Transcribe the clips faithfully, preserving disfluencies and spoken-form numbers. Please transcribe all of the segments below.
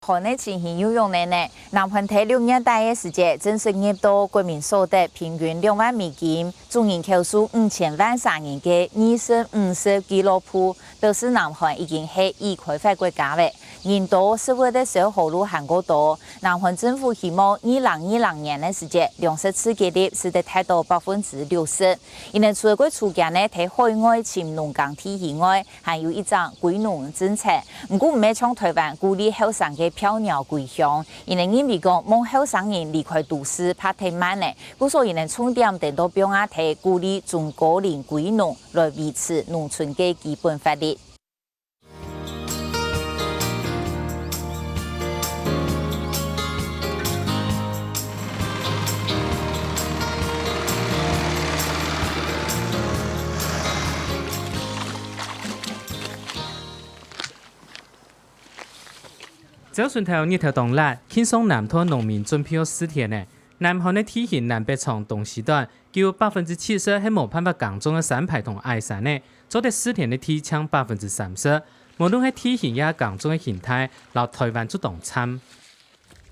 韓个情形又仰仔呢？南韓在六月底个時節，正式入到國民所得平均兩萬美金，總人口數五千萬儕人个二十五歲俱樂部，表示南韓已經係已開發國家了。人多，食物个燒好路還過多。南韓政府希望二零二零年个時節，糧食自給率使得達到百分之六十。因為除了過初間呢，在海外尋農耕地以外， 還有一隻歸農政策。毋過毋係像台灣鼓勵後生个漂鳥歸鄉，因為認為講望後生人離開都市怕忒慢了，故所因為重點等到放啊在鼓勵中高齡歸農來維持農村个基本發力。 朝晨頭日頭當烈，慶尚南道農民準備好蒔田了。南韓个地形南北長東西短，有百分之七十係無辦法耕種个山排同矮山呢，做得蒔田个地淨百分之三十。無論係地形也耕種个形態，摎台灣就當參。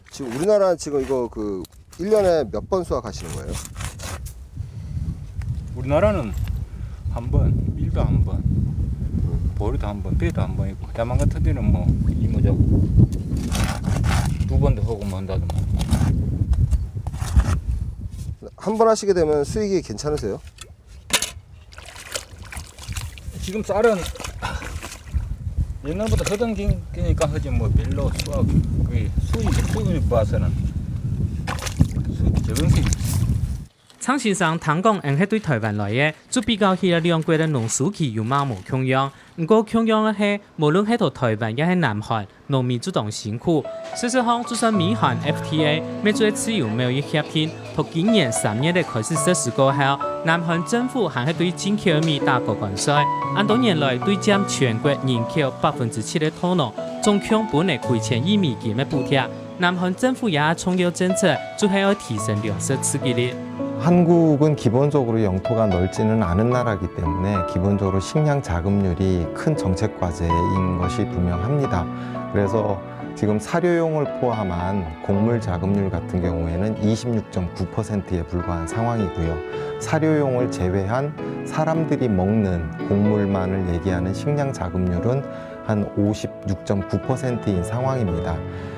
지금 우리나라는 지금 이거 그 일 년에 몇 번 수확하시는 거예요? 우리나라는 한 번, 일도 한 번, 보리도 한 번, 폐도 한 번 있고, 대만 같은 데는 뭐 이모작 두 번도 하고 뭐 한다더만. 한 번 하시게 되면 수익이 괜찮으세요? 지금 쌀은 옛날보다 허던 게- 게니까 하지 뭐 별로 수확 그 수입 수입 봐서는 수 적은 수입. 鄭先生聽講，𫣆係對台灣來个，就比較起來兩國个農收期有麼無共樣。毋過共樣个係，無論係在台灣也係南韓， 農民就當辛苦。事實上，就算美韓FTA，乜就係自由貿易協定，到今年三月个開始實施過後，南韓政府還係對進口个米打高關稅。恁多年來，對佔全國人口百分之七个頭腦，總共分了幾千億美金个補貼。南韓政府也重要政策，就係愛提升糧食自給率。 한국은 기본적으로 영토가 넓지는 않은 나라이기 때문에 기본적으로 식량 자급률이 큰 정책 과제인 것이 분명합니다. 그래서 지금 사료용을 포함한 곡물 자급률 같은 경우에는 이십육 점 구 퍼센트에 불과한 상황이고요. 사료용을 제외한 사람들이 먹는 곡물만을 얘기하는 식량 자급률은 한 오십육 점 구 퍼센트인 상황입니다.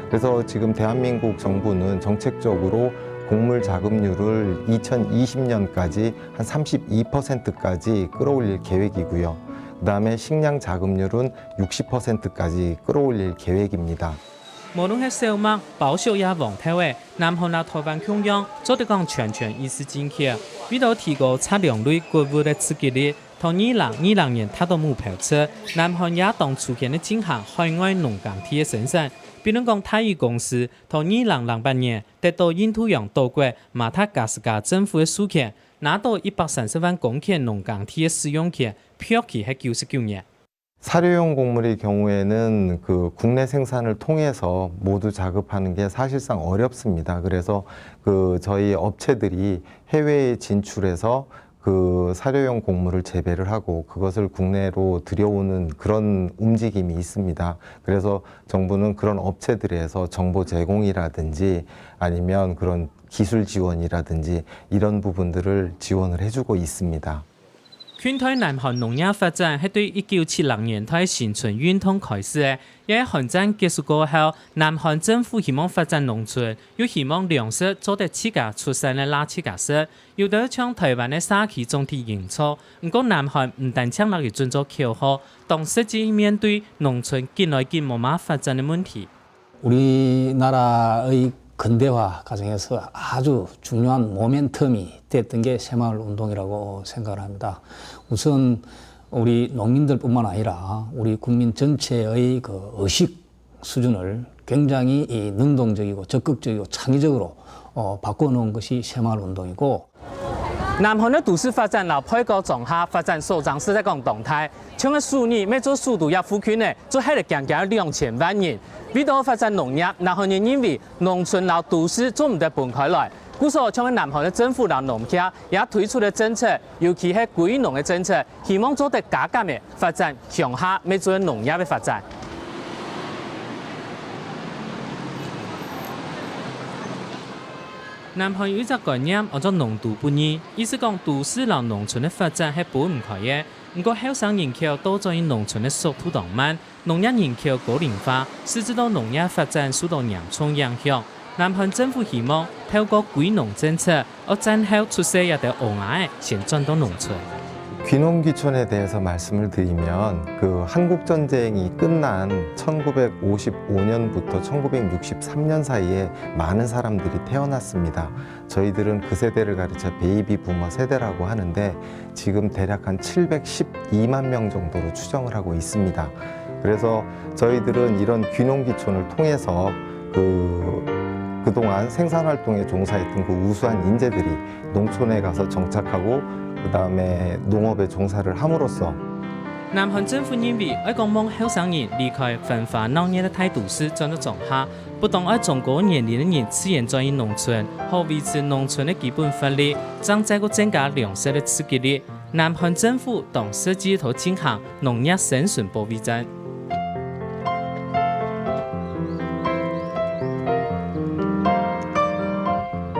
그래서 지금 대한민국 정부는 정책적으로 곡물 자급률을 이천이십 년까지 한 삼십이 퍼센트까지 끌어올릴 계획이고요. 그다음에 식량 자급률은 육십 퍼센트까지 끌어올릴 계획입니다. 無論係小麥、包粟也黃豆仔，南韓摎台灣共樣，做得講全權意識進口。為著提高雜糧類穀物个自給率，到二零二零年達到目標值，南韓也當初間个進行海外農耕地个申請。比論講大宇公司，到二零零八年得到印度洋島國馬達加斯加政府个授權，拿到一百三十萬公頃農耕地个使用權，批予期係九十九年。 사료용 곡물의 경우에는 그 국내 생산을 통해서 모두 자급하는 게 사실상 어렵습니다. 그래서 그 저희 업체들이 해외에 진출해서 그 사료용 곡물을 재배를 하고 그것을 국내로 들여오는 그런 움직임이 있습니다. 그래서 정부는 그런 업체들에서 정보 제공이라든지 아니면 그런 기술 지원이라든지 이런 부분들을 지원을 해주고 있습니다. 近代南韓農業發展係對一九七零年代新春運動開始个，也係韓戰結束過後，南韓政府希望發展農村，又希望糧食做得自家出產个摎自家食。有兜像台灣个社區種地營造，毋過南韓毋單淨摎佢準做口號，當實際面對農村緊來緊無麼發展个問題。 우리나라의 근대화 과정에서 아주 중요한 모멘텀이 됐던 게 새마을 운동이라고 생각을 합니다. 우선 우리农民들뿐만 아니라 우리 국민 전체의 그 의식 수준을 굉장히 이 능동적이고 적극적이고 창의적으로 어, 바꿔놓은 것이 새마을 운동이고 南韓个都市發展摎背包庄下發展所長實在講當大，像个首爾乜做首都這附近呢，就歇了將近兩千萬人。為著發展農業，南韓人認為農村摎都市做毋得分開來，故所像个南韓个政府摎農協也推出了政策，尤其係歸農个政策，希望做得加減个發展鄉下乜做農業个發展。南韓有一隻觀念安到農都不二，意思講都市摎農村个發展係分毋開个。毋過後生人口倒轉去農村个速度當慢，農業人口高齡化，使得到農業發展受到嚴重影響。南韓政府希望透過歸農政策，愛戰後出世這兜嬰兒仔先轉到農村。 귀농귀촌에 대해서 말씀을 드리면 그 한국 전쟁이 끝난 천구백오십오 년부터 천구백육십삼 년 사이에 많은 사람들이 태어났습니다. 저희들은 그 세대를 가르쳐 베이비 부머 세대라고 하는데 지금 대략 한 칠백십이만 명 정도로 추정을 하고 있습니다. 그래서 저희들은 이런 귀농귀촌을 통해서 그 그동안 생산활동에 종사했던 그 우수한 인재들이 농촌에 가서 정착하고 그다음에 농업에 종사를 함으로써 南韓政府認為，愛講望後生人離開繁華鬧熱个大都市轉到莊下，不但愛將高年齡个人自願轉去農村，好維持農村个基本活力，正再過增加糧食个自給率。南韓政府當設計一套進行農業生存保衛戰。